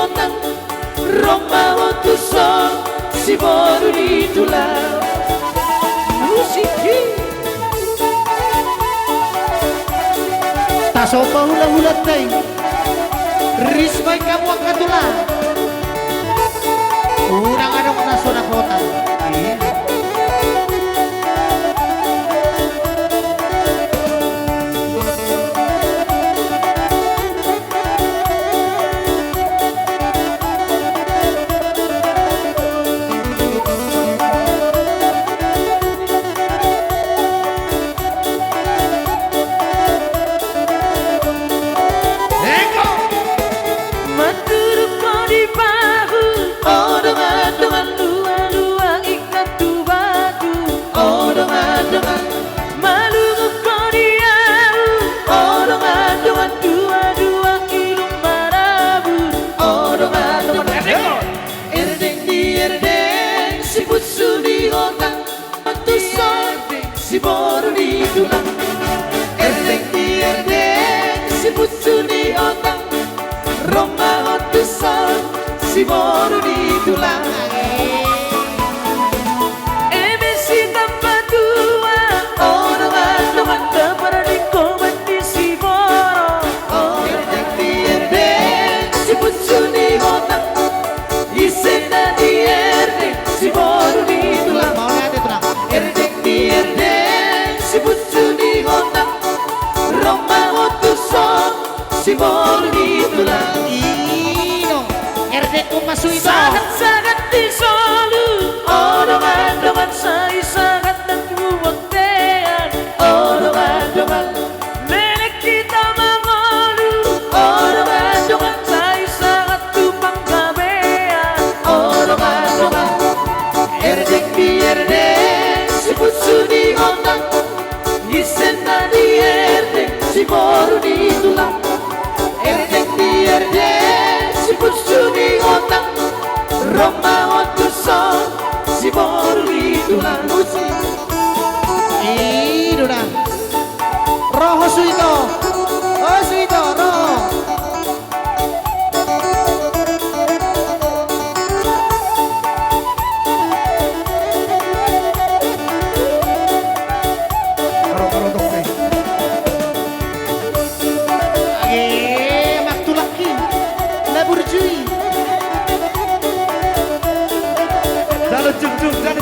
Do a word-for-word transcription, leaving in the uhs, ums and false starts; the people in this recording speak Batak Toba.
Ro ma ho tuson, siboru ni tulang. Musik i. Tasomba hulahulanta i. Ris ma i hamu angka tulang. Unang adong na so na hotang. Manturuk ho di pahu, o dongan-dongan, lua-lua ingot tu bahu. O dongan-dongan, malungun ho di ahu. O dongan-dongan, dua-dua ilung marabut. O dongan-dongan, erdeng, erdeng di erdeng, siputsu di hotang. Ho tuson, siboru ni tulang. Erdeng di erdeng, siputsu di hotang. Ro ma ho tuson, siboru ni tulang. Eme sitamba tua, o dongan-dongan, na paradingkoban ni siborok. O erdeng di erdeng, siputsu di hotang. Ise na di erdeng, siboru ni tulang. Erdeng di erdeng, siputsu di hotang. Ro ma ho tuson, siboru ni tulang. Ino, erdeng tu masui to. Sahat-sahat di solu, o dongan-dongan, sai sahat nang tu bontean. O dongan-dongan, mele hita mangolu. O dongan-dongan, sai sahat tu panggabean. O dongan-dongan, erdeng di erdeng, siputsu di hotang. Ise na di erdeng, siboru ni tulang. Erdeng di erdeng, siputsu di hotang. Ro ma ho tuson, siboru ni tulang. Musik. I do da. Ro ho Suito. O Suito, ro ho. Ro, ro, ro, ro. Age, matulak i. Na burju i. Dalan jungjung, da.